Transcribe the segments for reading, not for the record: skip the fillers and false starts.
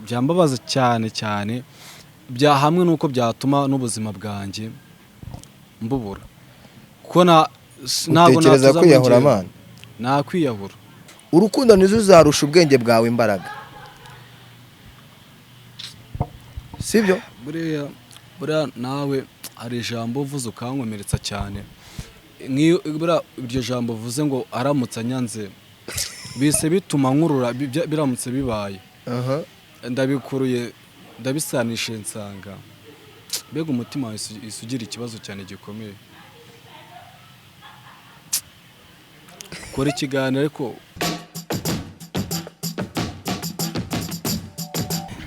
Byambabaza cyane cyane, bya hamwe nuko byatuma n'ubuzima bwanjye mbubura, kuko ntabwo Utekereza natuza muri kwiyahura? njyewe. Man. Nakwiyahura. Urukundo ntizuzarusha ubwenge bwawe imbaraga, sibyo? Buriya nawe hari ijambo uvuze ukankomeretsa cyane. Nk'iyo buriya iryo jambo uvuze ngo aramutse anyanze, bise bituma nkurura biramutse bibaye, ndabikuruye, ndabisanishe, nsanga mbega umutima wawe uhise ugira ikibazo cyane gikomeye. Kora ikiganiro ariko.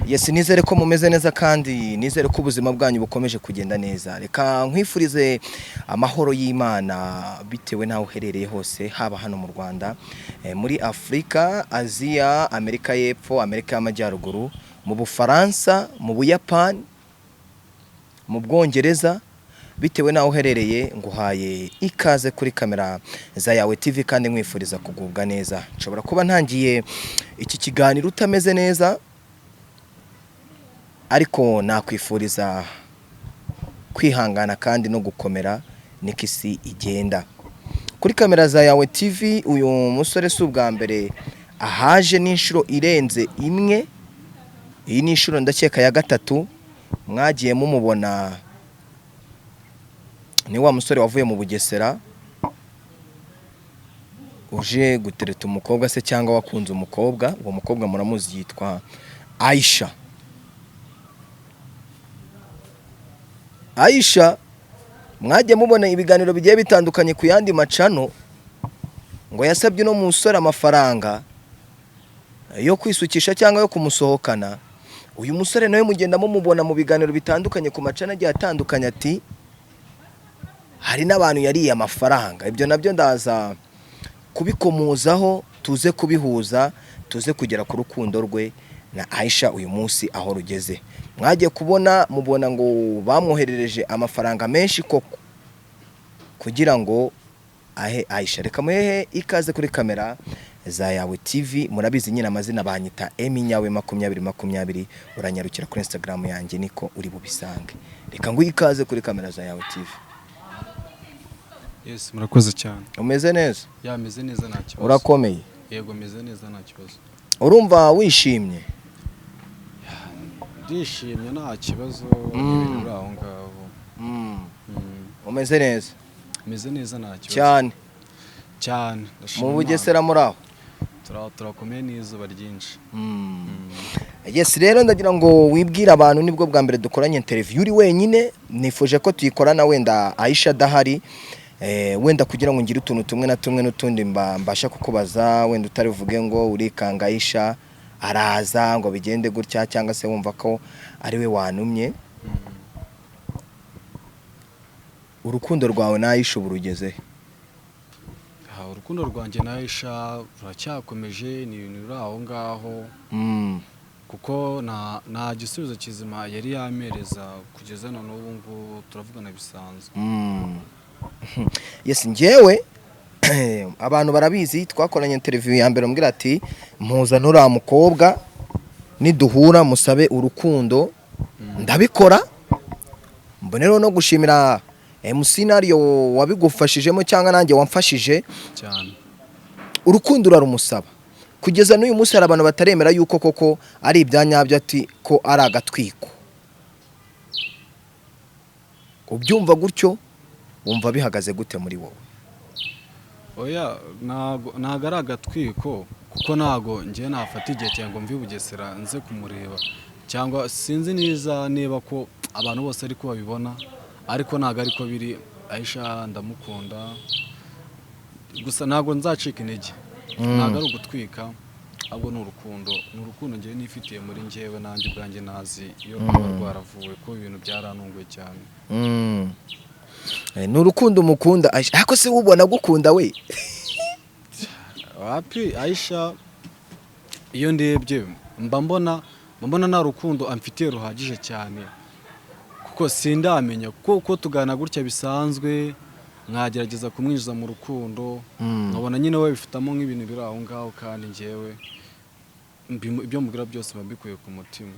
Yes, nizere ko mumeze neza kandi nizere ko ubuzima bwanyu bukomeje kugenda neza. Reka nkwifurize amahoro y'Imana bitewe n'aho uherereye hose, haba hano mu Rwanda, muri Afurika, Aziya, Amerika y'Epfo, Amerika y'Amajyaruguru, mu Bufaransa, mu Buyapani, mu Bwongereza, bitewe n'aho uherereye, nguhaye ikaze kuri kamera za Yawe TV kandi nkwifuriza kugubwa neza. Nshobora kuba ntangiye iki kiganiro utameze neza, ariko nakwifuriza kwihangana kandi no gukomera, niko isi igenda. Kuri kamera za Yawe TV, uyu musore si ubwa mbere ahaje, n'inshuro irenze imwe. Iyi ni inshuro ndakeka ya gatatu mwagiye mumubona. Ni wa musore wavuye mu Bugesera uje gutereta umukobwa se cyangwa wakunze umukobwa. Uwo mukobwa muramuzi, yitwa Aisha. Aisha mwagiye mubona ibiganiro bigiye bitandukanye ku yandi macano, ngo yasabye uno musore amafaranga yo kwisukisha cyangwa yo kumusohokana. Uyu musore nawe mugenda mumubona mu biganiro bitandukanye ku macano agiye atandukanye, ati hari n'abantu yariye amafaranga. Ibyo nabyo ndaza kubikomozaho, tuze kubihuza, tuze kugera ku rukundo rwe na Aisha uyu munsi aho rugeze. Mwagiye kubona mubona ngo bamwoherereje amafaranga menshi koko kugira ngo ahe Aisha. Reka muhehe ikaze kuri kamera za Yawe TV. Murabizi nyine amazina banyita Emi Nyawe 2020. Uranyarukira kuri Instagram yanjye niko uri bubisange. Reka nguhe ikaze kuri kamera za Yawe TV. Yes, murakoze cyane. Umeze neza? Yameze neza, nta kibazo. Urakomeye? Yego, meze neza, nta kibazo. Urumva wishimye? Ndishimye, nta kibazo, ibintu biri aho ngaho. Umeze neza? Meze neza, nta kibazo. Cyane? Cyane, ndashima Mu Imana. Bugesera muri aho? Turakomeye n'izuba ryinshi. Yes, rero ndagira ngo wibwire abantu. Nibwo bwa mbere dukoranye interview uri wenyine, nifuje ko tuyikorana wenda Aisha adahari, wenda kugira ngo ngire utuntu tumwe na tumwe n'utundi mbasha kukubaza, wenda utari buvuge ngo urikanga Aisha araza ngo bigende gutya, cyangwa se wumva ko ari we wanumye. Urukundo rwawe na Aisha ubu rugeze he? Aha, urukundo rwanjye na Aisha ruracyakomeje, ni ibintu biri aho ngaho, kuko nta gisubizo kizima yari yampereza kugeza na n'ubu ngubu, turavugana bisanzwe. Yes, njyewe abantu barabizi, twakoranye interview ya mbere umbwira ati mpuza uriya mukobwa niduhura musabe urukundo, ndabikora. Mboneraho no gushimira MC Nario wabigufashijemo cyangwa nanjye wamfashije. Cyane. Urukundo urarumusaba, kugeza n'uyu munsi hari abantu bataremera yuko koko ari ibya nyabyo, ati ko ari agatwiko. Ubyumva gutyo, wumva bihagaze gute muri wowe? Oya, ntago ari agatwiko, kuko ntago njyewe nafata igihe cyangwa ngo mve i Bugesera nze kumureba, cyangwa sinzi neza niba ko abantu bose ariko babibona, ariko ntago ariko biri. Aisha ndamukunda, gusa ntago nzacika intege. Ntago ari ugutwika, ahubwo ni urukundo, ni urukundo njyewe nifitiye muri njyewe, nanjye ubwanjye nazi iyo rwaba rwaravuwe, ko ibintu byarantunguye cyane. Ni urukundo umukunda Aisha, ariko se ubona agukunda we? Wapi, Aisha iyo ndebye mba mbona nta rukundo amfitiye ruhagije cyane, kuko sindamenya kuko uko tugana gutya bisanzwe nkagerageza kumwinjiza mu rukundo, nkabona nyine we bifitamo nk'ibintu biri aho ngaho, kandi njyewe Ibyo mubwira byose mba mbikuye ku mutima.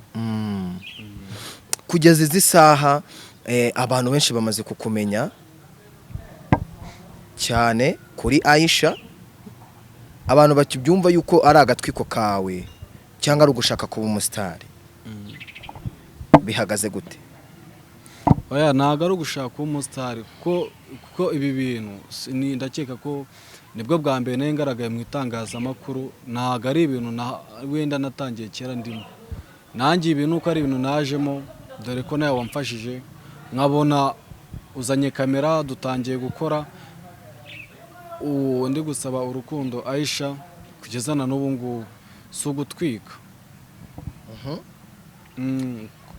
Kugeza izi saha, abantu benshi bamaze kukumenya cyane kuri Aisha. Abantu bakibyumva yuko ari agatwiko kawe cyangwa ari ugushaka kuba umusitari, bihagaze gute? Oya, ntabwo ari ugushaka kuba umusitari, kuko ibi bintu ndakeka ko nibwo bwa mbere nari ngaragaye mu itangazamakuru. Ntabwo ari ibintu wenda natangiye kera ndimo. Nanjye ibi nuko ari ibintu najemo, dore ko nawe wamfashije nkabona uzanye kamera dutangiye gukora. Ubu ndi gusaba urukundo Aisha kugeza na n'ubu ngubu, si ugutwika.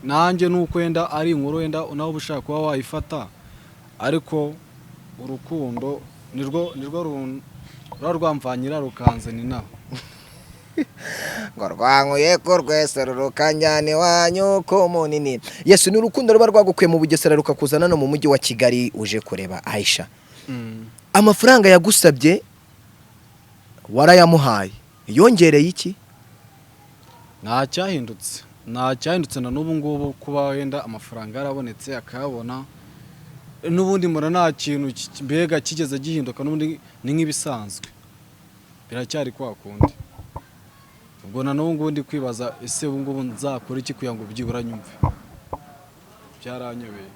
Nanjye nuko wenda ari inkuru, wenda nawe uba ushaka kuba wayifata, ariko urukundo nirwo ruba rwamvanyira rukanzana inaha. Ngo rwankuye ko rwese rurukanyane iwanyu ko munini. Yesu, ni urukundo ruba rwagukuye mu Bugesera rukakuzana no mu mujyi wa Kigali uje kureba Aisha. Amafaranga yagusabye warayamuhaye, yongereye iki? Nta cyahindutse, nta cyahindutse na n'ubu ngubu. Kuba wenda amafaranga yarabonetse akayabona, n'ubundi mbona nta kintu mbega kigeze gihinduka. N'ubundi ni nk'ibisanzwe, biracyari kwa kundi. Ubwo na n'ubu ngubu ndi kwibaza: ese ubu ngubu nzakora iki kugira ngo byibura nyumve? Byaranyobeye.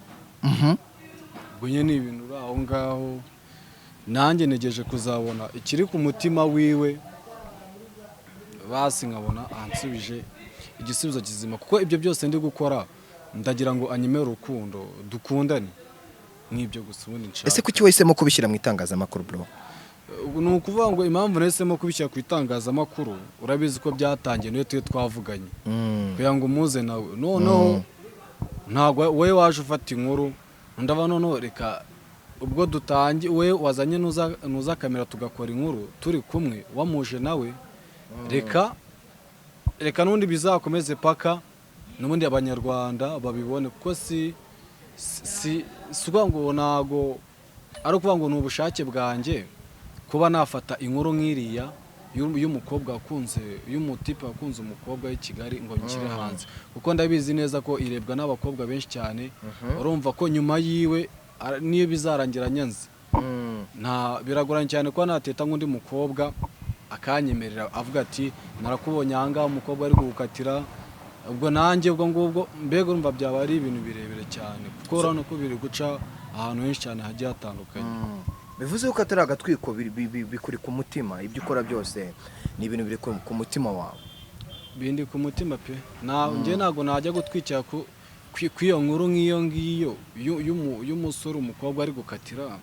Ubwo nyine ni ibintu uri aho ngaho, nanjye ntegereje kuzabona ikiri ku mutima wiwe, basi nkabona ansubije igisubizo kizima, kuko ibyo byose ndi gukora ndagira ngo anyemere urukundo, dukundane, n'ibyo gusa ubundi nshaka. Ese kuki wahisemo kubishyira mu itangazamakuru, bro? Ubu ni ukuvuga ngo impamvu nahisemo kubishyira ku itangazamakuru, urabizi ko byatangiye niyo twe twavuganye kugira ngo umuze nawe. Noneho ntabwo wowe waje ufata inkuru, ndaba noneho reka ubwo dutangiye, wowe wazanye nuza kamera tugakora inkuru turi kumwe, wamuje nawe, reka n'ubundi bizakomeze paka n'ubundi Abanyarwanda babibone, kuko si ukuvuga ngo ntago ari ukuvuga ngo ni ubushake bwanjye kuba nafata inkuru nk'iriya y'umukobwa wakunze, y'umutipe wakunze umukobwa w'i Kigali, ngo nshyire hanze, kuko ndabizi neza ko irebwa n'abakobwa benshi cyane. Urumva ko nyuma yiwe niyo bizarangira nyanze, nta biragoranye cyane kuba nateta nk'undi mukobwa akanyemerera, avuga ati: "Narakubonye ahangaha umukobwa ari gukatira." Ubwo nanjye ubwo ngubwo mbega urumva byaba ari ibintu birebire cyane, kuko urabona ko biri guca ahantu henshi cyane hagiye hatandukanye. Bivuze ko atari agatwiko, bikuri ku mutima. Ibyo ukora byose ni ibintu biri ku mutima wawe. Bindi ku mutima pe. Na njye ntabwo najya gutwikira ku iyo nkuru nk'iyo ngiyo y'umusore umukobwa ari gukatira,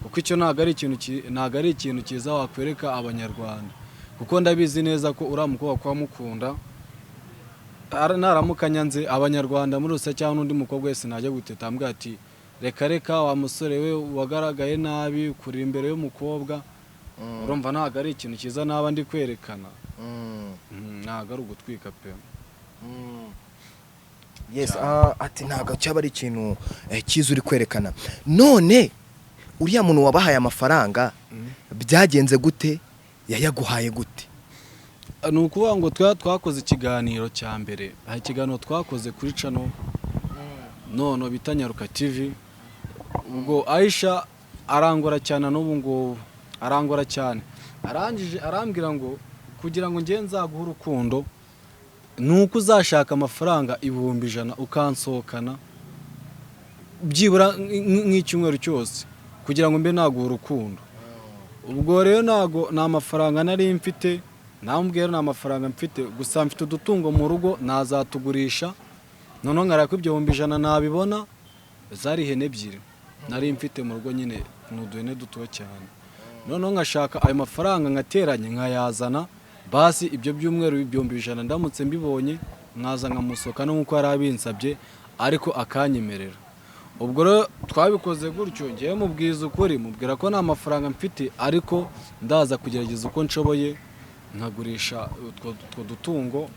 kuko icyo ntabwo ari ikintu cyiza wakwereka Abanyarwanda, kuko ndabizi neza ko uriya mukobwa kuba amukunda, naramuka nyanze, Abanyarwanda muri rusange cyangwa n'undi mukobwa wese najya guteta ambwira ati: "Reka reka, wa musore we, wagaragaye nabi kurira imbere y'umukobwa." Urumva ntabwo ari ikintu cyiza naba ndi kwerekana. Ntabwo ari ugutwika pe. Yes, ati ntabwo cyaba ari ikintu cyiza uri kwerekana. None uriya muntu wabahaye amafaranga byagenze gute? Yayaguhaye gute? Ni ukuvuga ngo twakoze ikiganiro cya mbere, hari ikiganiro twakoze kuri channel none bita Nyaruka TV. Ubwo Aisha arangora cyane, n'ubu ngubu arangora cyane. Arangije arambwira ngo kugira ngo njye nzaguhe urukundo ni uko uzashaka amafaranga 100,000 ukansohokana byibura nk'icyumweru cyose kugira ngo mbe naguha urukundo. Ubwo rero ntago nta mafaranga nari mfite. Namubwiye nta mafaranga mfite, gusa mfite udutungo mu rugo nazatugurisha, noneho nkareba ko ibyo 100,000 nabibona. Zari ihene ebyiri nari mfite mu rugo nyine, ni uduhene duto cyane. Noneho nkashaka ayo mafaranga nkateranye nkayazana, basi ibyo byumweru 100,000 ndamutse mbibonye nkaza nkamusohoka no nk'uko yari abinsabye, ariko akanyemerera. Ubwo rero twabikoze gutyo, ngewe mubwiza ukuri, mubwira ko nta mafaranga mfite, ariko ndaza kugerageza uko nshoboye nkagurisha utwo dutungo,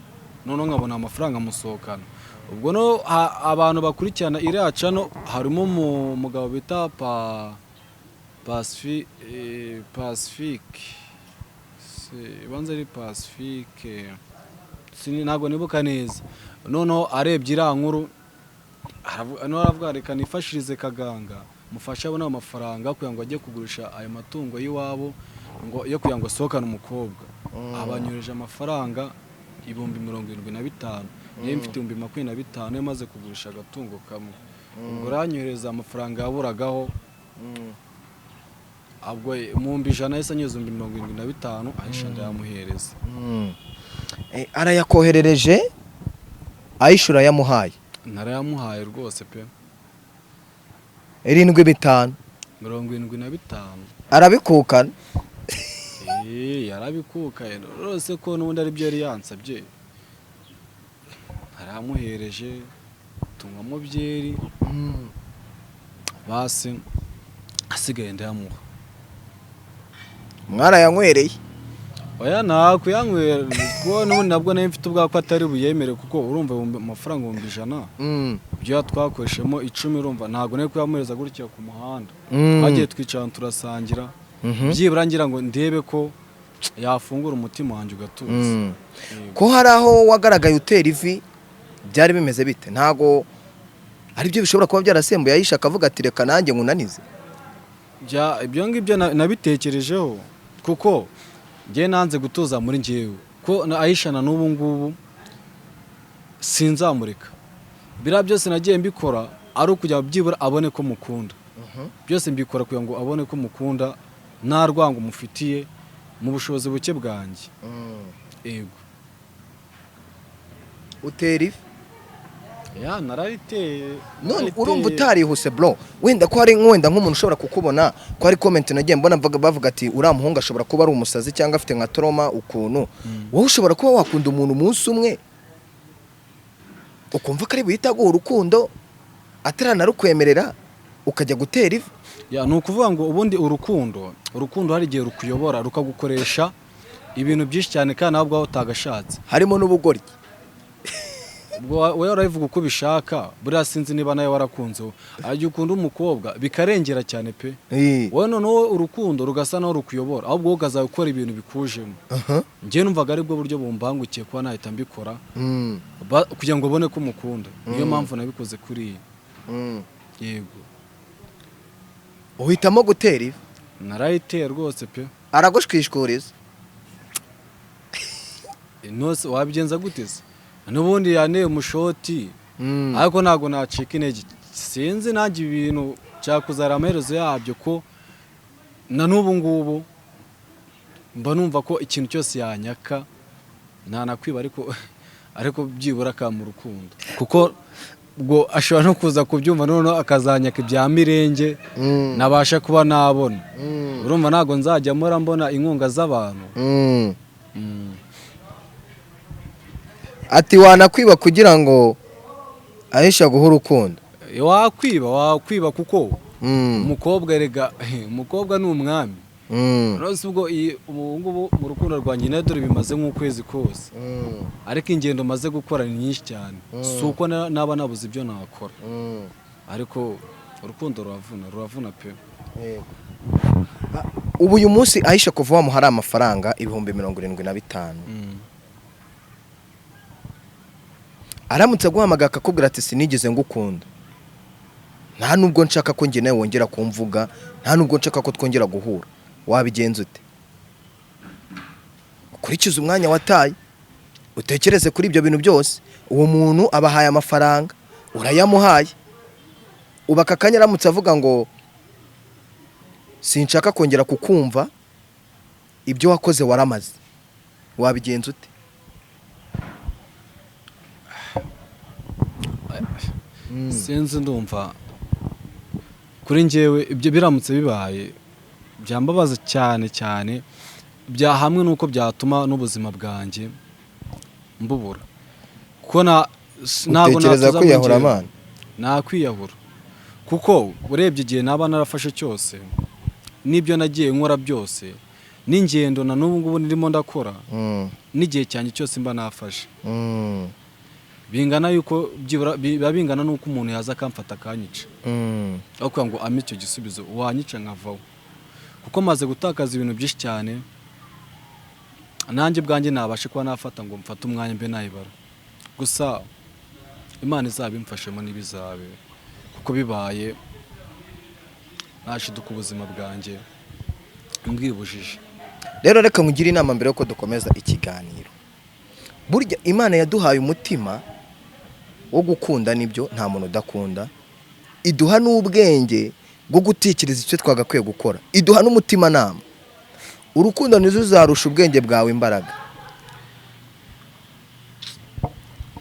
noneho nkabona amafaranga musohokana. Ubwo no abantu bakurikirana iriya channel harimo umugabo bita Pacifique, banza ari Pacifique. Ntabwo nibuka neza. Noneho arebye iriya nkuru, noneho aravuga reka nifashirize Kaganga mufashe abone ayo mafaranga kugira ngo ajye kugurisha ayo matungo y'iwabo, ngo yo kugira ngo asohokane umukobwa. Abanyohereje amafaranga 75,000, niyo mfite 25,000 yo maze kugurisha agatungo kamwe. Ubwo uranyohereza amafaranga yaburagaho, ubwo mu 100,000 yahise anyuza 75,000, Aisha ndayamuhereza. Arayakoherereje, Aisha urayamuhaye? Narayamuhaye rwose pe. 75? 75. Arabikukana? Yarabikukaye rwose, ko n'ubundi aribyo yari yansabye. Naramuhereje, tunywamo byeri, basi asigaye ndayamuha. Mwarayanywereye? Oya, ntakuyanywera, kuko n'ubundi nabwo nari mfite ubwako atari buyemere, kuko urumva amafaranga 100,000, ibyo twakoreshemo 10, urumva ntabwo nari kuyamuhereza gutya ku muhanda. Twagiye twicara turasangira, byibura ngira ngo ndebe ko yafungura umutima wanjye ugatuza. Yego. Ko hari aho wagaragaye utera ivi, byari bimeze bite? Ntago aribyo bishobora kuba byarasembuye Aisha akavuga ati reka nanjye nkunanize? Ibyo ngibyo nabitekerejeho, kuko njye nanze gutuza muri njyewe ko na Aisha na n'ubu ngubu sinzamureka. Biriya byose nagiye mbikora ari ukugira ngo byibura abone ko mukunda. Byose mbikora kugira ngo abone ko mukunda, nta rwango mufitiye, mu bushobozi buke bwanjye. Yego. Utera ivi? Ya, narariteye. None Nariteye. urumva utarihuse, bro? Wenda ko hari wenda nk'umuntu ushobora kukubona, ko hari comment nagiye mbona bavuga ati uriya muhungu ashobora kuba ari umusazi cyangwa afite nka trauma. Ukuntu wowe ushobora kuba wakunda umuntu umunsi umwe, ukumva ko ari buhite aguha urukundo ataranarukwemerera, ukajya gutera ivi? Ya, ni ukuvuga ngo ubundi urukundo hari igihe rukuyobora, rukagukoresha ibintu byinshi cyane kandi nawe ubwawe utagashatse. Harimo n'ubugoryi. Ubwo wowe urabivuga uko ubishaka. Buriya sinzi niba nawe warakunze. Igihe ukunda umukobwa bikarengera cyane pe, wowe noneho urukundo rugasa naho rukuyobora, ahubwo wowe ukazajya gukora ibintu bikujemo. Njyewe numvaga aribwo buryo bumbangukiye kuba nahita mbikora, kugira ngo ubone ko umukunda. Niyo mpamvu nabikoze kuri iyi. Yego. Uhitamo gutera ivi? Narayiteye rwose pe. Aragushwishuriza? Nose wabigenza gute se? N'ubundi yanteye umushoti, ariko ntabwo nacika intege. Sinzi nanjye ibintu cyakuzara amaherezo yabyo, ko na n'ubu ngubu mba numva ko ikintu cyose yanyaka ntanakwiba, ariko byibura akampa urukundo, kuko ubwo ashobora no kuza kubyumva noneho akazanyaka ibya mirenge nabasha kuba nabona. Urumva ntabwo nzajya mpora mbona inkunga z'abantu. Ati wanakwiba kugira ngo Aisha guha urukundo? Wakwiba, wakwiba, kuko umukobwa erega, umukobwa ni umwami. Rwose ubwo ubu ngubu mu rukundo rwanjye nawe, dore bimaze nk'ukwezi kose, ariko ingendo maze gukora ni nyinshi cyane. Si uko naba nabuze ibyo nakora, ariko urukundo ruravuna, ruravuna pe. Ubu uyu munsi Aisha kuva wamuha ari amafaranga 75,000, aramutse aguhamagaye akakubwira ati sinigeze ngukunda, nta nubwo nshaka ko njye nawe wongera kumvuga, nta nubwo nshaka ko twongera guhura, wabigenza ute? Ukurikize umwanya wataye, utekereze kuri ibyo bintu byose. Uwo muntu abahaye amafaranga, urayamuhaye, ubu aka kanya aramutse avuga ngo sinshaka kongera kukumva, ibyo wakoze waramaze, wabigenza ute? Sinzi, ndumva kuri njyewe ibyo biramutse bibaye byambabaza cyane cyane, byahamwe n'uko byatuma n'ubuzima bwanjye mbubura, kuko ntabwo Utekereza natuza muri kwiyahura? njyewe. Amana. Nakwiyahura, kuko urebye igihe naba narafashe cyose, n'ibyo nagiye nkora byose, n'ingendo na n'ubu ngubu ndimo ndakora, n'igihe cyanjye cyose mba nafashe, bingana yuko byibura biba bingana n'uko umuntu yaza akamfata akanyica, aho kugira ngo ampe icyo gisubizo wanyica nkavaho, kuko maze gutakaza ibintu byinshi cyane. Nanjye ubwanjye nabashe kuba nafata ngo mfate umwanya mbe nayibara. Gusa Imana izabimfashemo n'ibizabe, kuko bibaye nashiduka ubuzima bwanjye mbwibujije. Rero reka nkugire inama mbere yuko dukomeza ikiganiro. Burya Imana yaduhaye umutima wo gukunda, nibyo, nta muntu udakunda. Iduha n'ubwenge bwo gutekereza icyo twagakwiye gukora, iduha n'umutimanama. Urukundo nizo uzarusha ubwenge bwawe imbaraga,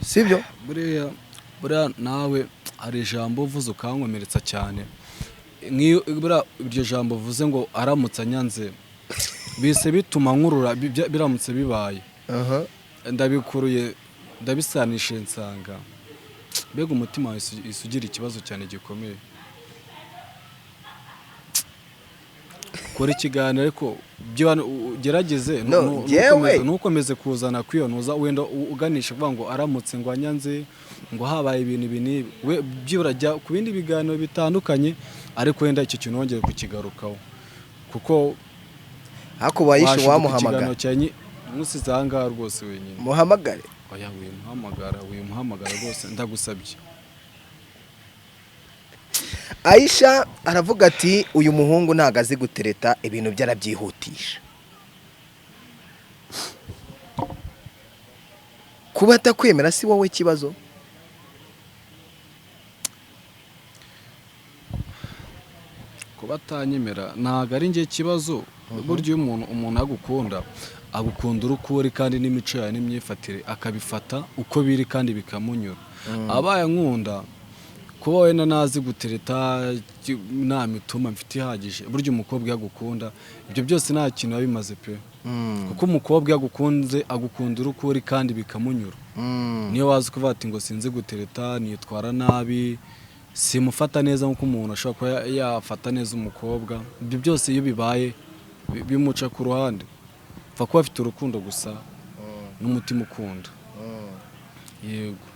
sibyo? Buriya nawe hari ijambo uvuze ukankomeretsa cyane. Nk'iyo buriya iryo jambo uvuze ngo aramutse anyanze, bise bituma nkurura biramutse bibaye, ndabikuruye, ndabisanishe, nsanga mbega umutima wawe uhise ugira ikibazo cyane gikomeye. Kora ikiganiro ariko ugerageze No, njyewe- ntukomeze kuzana kwiyonoza wenda uganisha uvuga ngo aramutse ngo anyanze, ngo habaye ibintu ibi n'ibi. We byibura jya ku bindi biganiro bitandukanye, ariko wenda icyo kintu wongere kukigarukaho kuko Ariko wayishe washiduka wamuhamagara. ikiganiro cyawe nkusize aha ngaha rwose wenyine. Muhamagare. Oya, wimuhamagara, wimuhamagara rwose, ndagusabye. Aisha aravuga ati: "Uyu muhungu ntabwo azi gutereta, ibintu bye arabyihutisha." Kuba atakwemera si wowe kibazo. Kuba atanyemera ntabwo ari njye ikibazo. Burya iyo umuntu agukunda, agukunda uko uri kandi n'imico yawe n'imyifatire akabifata uko biri kandi bikamunyura. Abaye ankunda, kuba wenda nazi gutereta, nta mituma mfite ihagije, burya umukobwa iyo agukunda ibyo byose nta kintu biba bimaze pe, kuko umukobwa iyo agukunze agukunda uko uri kandi bikamunyura. Niyo waza kuvuga ati ngo sinzi gutereta, nitwara nabi, simufata neza nk'uko umuntu ashobora kuba yafata neza umukobwa, ibyo byose iyo bibaye bimuca ku ruhande. Pfa kuba afite urukundo gusa n'umutima ukunda. Yego.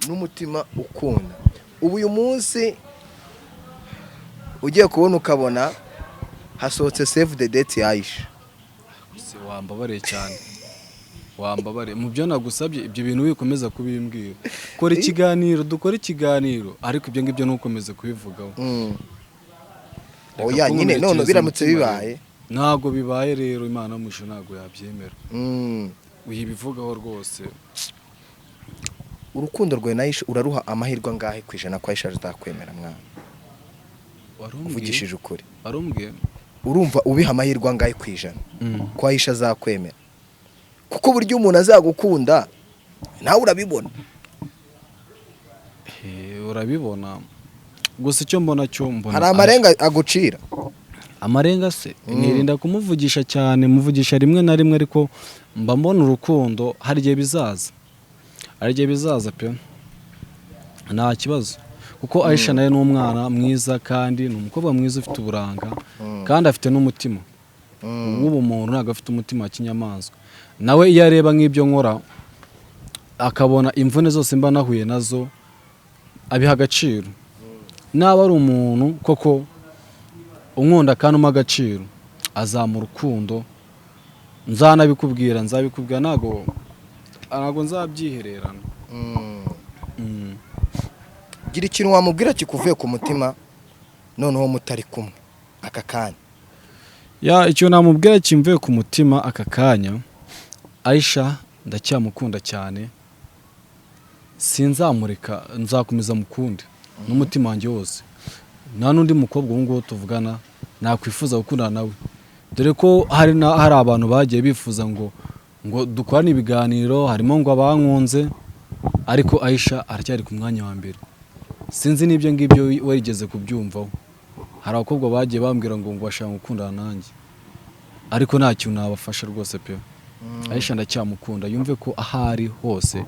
N'umutima ukunda. Ubu uyu munsi ugiye kubona ukabona hasohotse save the date ya Aisha. Se wambabariye cyane, wambabariye mu byo nagusabye. Ibyo bintu wikomeza kubimbwira. Kora ikiganiro, dukore ikiganiro, ariko ibyo ngibyo ntukomeze kubivugaho. Reka Oya nyine none kunkomerekeza biramutse umutima bibaye. Rero. Ntabwo bibaye rero, Imana yo mu ijuru ntabwo yabyemera. Uyibivugaho rwose. Urukundo rwawe na Aisha uraruha amahirwe angahe ku ijana ko Aisha azakwemera, mwana? Warumbwiye? Uvugishije ukuri. Warumbwiye? Urumva ubiha amahirwe angahe ku ijana ko Aisha azakwemera? Kuko buryo umuntu azagukunda nawe urabibona. Urabibona gusa icyo mbona cyo mbona Hari amarenga agucira. Amarenga se nirinda kumuvugisha cyane, muvugisha rimwe na rimwe, ariko mba mbona urukundo hari igihe bizaza, hari igihe bizaza pe, nta kibazo, kuko Aisha nawe ni umwana mwiza kandi ni umukobwa mwiza ufite uburanga kandi afite n'umutima w'ubumuntu, ntabwo afite umutima wa kinyamaswa. Nawe iyo areba nk'ibyo nkora, akabona imvune zose mba nahuye nazo, abiha agaciro. Naba ari umuntu koko unkunda kandi umpa agaciro, azamura urukundo. Nzanabikubwira, nzabikubwira, ntago nzabyihererana. Gira ikintu wamubwira kikuvuye ku mutima noneho mutari kumwe aka kanya. Ya, icyo namubwira kimvuye ku mutima aka kanya, Aisha ndacyamukunda cyane, sinzamureka, nzakomeza mukunde n'umutima wanjye wose. Nta n'undi mukobwa ubu ngubu tuvugana nakwifuza gukundana nawe, dore ko hari abantu bagiye bifuza ngo dukorane ibiganiro, harimo ngo abankunze, ariko Aisha aracyari ku mwanya wa mbere. Sinzi n'ibyo ngibyo warigeze kubyumvaho. Hari abakobwa bagiye bambwira ngo bashaka gukundana nanjye, ariko nta kintu nabafasha rwose pe. Aisha ndacyamukunda, yumve ko aho ari hose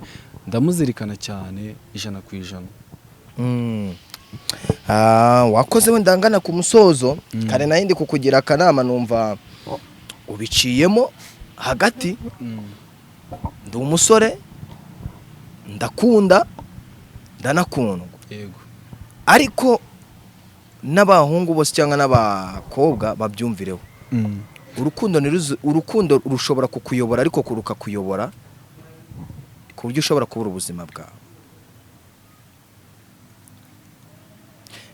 ndamuzirikana cyane 100%. Wakoze wenda ngana ku musozo. Kare nari ndi kukugira akanama numva ubiciyemo hagati. Ndi umusore, ndakunda, ndanakundwa. Yego. Ariko n'abahungu bose cyangwa n'abakobwa babyumvireho. Urukundo urukundo rushobora kukuyobora, ariko rukakuyobora ku buryo ushobora kubura ubuzima bwawe.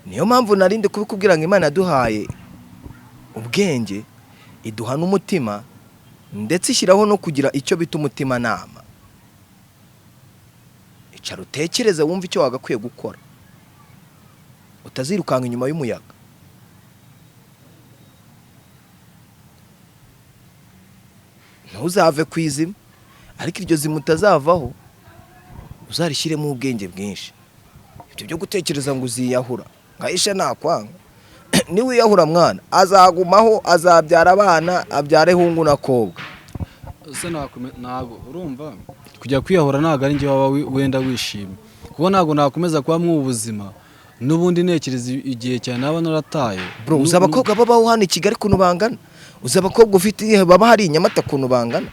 Niyo mpamvu narindi kubikubwira ngo Imana yaduhaye ubwenge, iduha n'umutima, ndetse ishyiraho no kugira icyo bita umutimanama. Icara utekereze wumve icyo wagakwiye gukora, utazirukanka inyuma y'umuyaga. Ntuzave ku izima, ariko iryo zima utazavaho uzarishyiremo ubwenge bwinshi. Ibyo byo gutekereza ngo uziyahura, Aisha nakwanga niwiyahura mwana azagumaho, azabyara abana, abyare hungu na kobwa. Se ntago urumva kujya kwiyahura ntago ari njye waba wenda wishimye, kuko ntago nakomeza kuba mu buzima n'ubundi ntekereza igihe cyane naba narataye. Bro, uzi abakobwa babaho hano i Kigali ukuntu bangana? Uzi abakobwa ufite baba hari i Nyamata ukuntu bangana?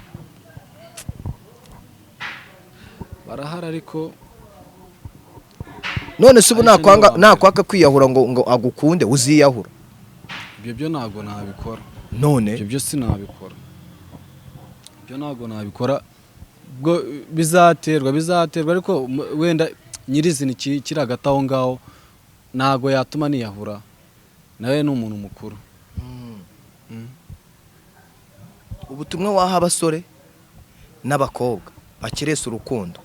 Barahari ariko none se ubu nakwanga nakwaka kwiyahura ngo agukunde uziyahura? Ibyo byo ntago nabikora. None ibyo byo sinabikora, ibyo ntago nabikora. Ubwo bizaterwa ariko wenda nyirizina kiri hagati aho ngaho ntago yatuma niyahura, nawe ni umuntu mukuru. Ubutumwa waha abasore n'abakobwa bakiresa urukundo?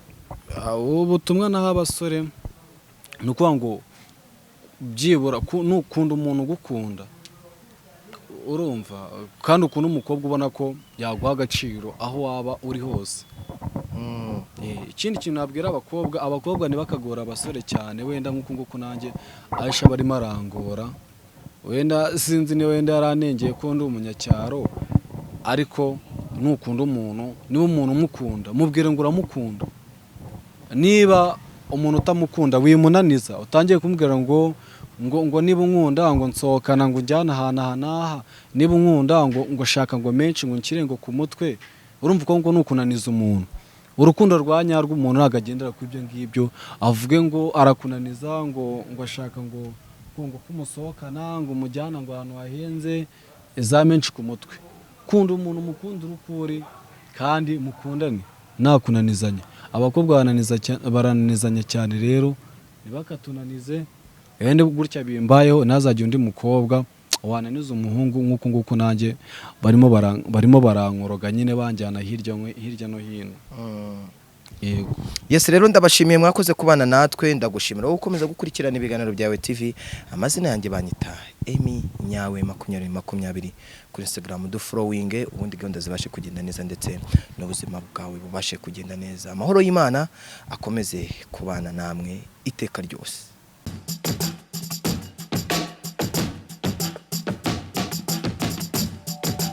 Ubutumwa naha abasore ni ukuvuga ngo byibura nukunda umuntu ugukunda, urumva, kandi ukunda umukobwa ubona ko yaguha agaciro aho waba uri hose. Ikindi kintu nabwira abakobwa, abakobwa ntibakagora abasore cyane, wenda nk'uku nguku nanjye Aisha barimo arangora, wenda sinzi niba wenda yaranengeye ko ndi umunyacyaro, ariko nukunda umuntu, niba umuntu umukunda mubwire ngo uramukunda. Niba umuntu utamukunda wimunaniza, utangiye kumubwira ngo ngo niba unkunda ngo nsohokana ngo ujyane ahantu aha n'aha, niba unkunda ngo shaka ngo menshi ngo nshyire ngo ku mutwe, urumva ko ngo nukunaniza umuntu. Urukundo rwa nyarwo umuntu ntabwo agendera ku ibyo ngibyo, avuge ngo arakunaniza ngo ashaka ngo kumusohokana ngo umujyana ngo ahantu hahenze za menshi ku mutwe. Kunda umuntu, mukunda urukuri kandi mukundane ntakunanizanya. Abakobwa barananizanya cyane, rero ntibakatunanize. Wenda gutya bimbayeho ntazajya undi mukobwa wananiza umuhungu nk'uku nguku nanjye barimo barankoroga nyine banjyana hirya no hino. Yego. Yes, rero ndabashimiye mwakoze kubana natwe, ndagushimira wowe ukomeza gukurikirana ibiganiro byawe TV. Amazina yanjye banyita Emmy Nyawe 2020 kuri Instagram, du following ubundi gahunda zibashe kugenda neza ndetse n'ubuzima bwawe bubashe kugenda neza. Amahoro y'Imana akomeze kubana namwe iteka ryose.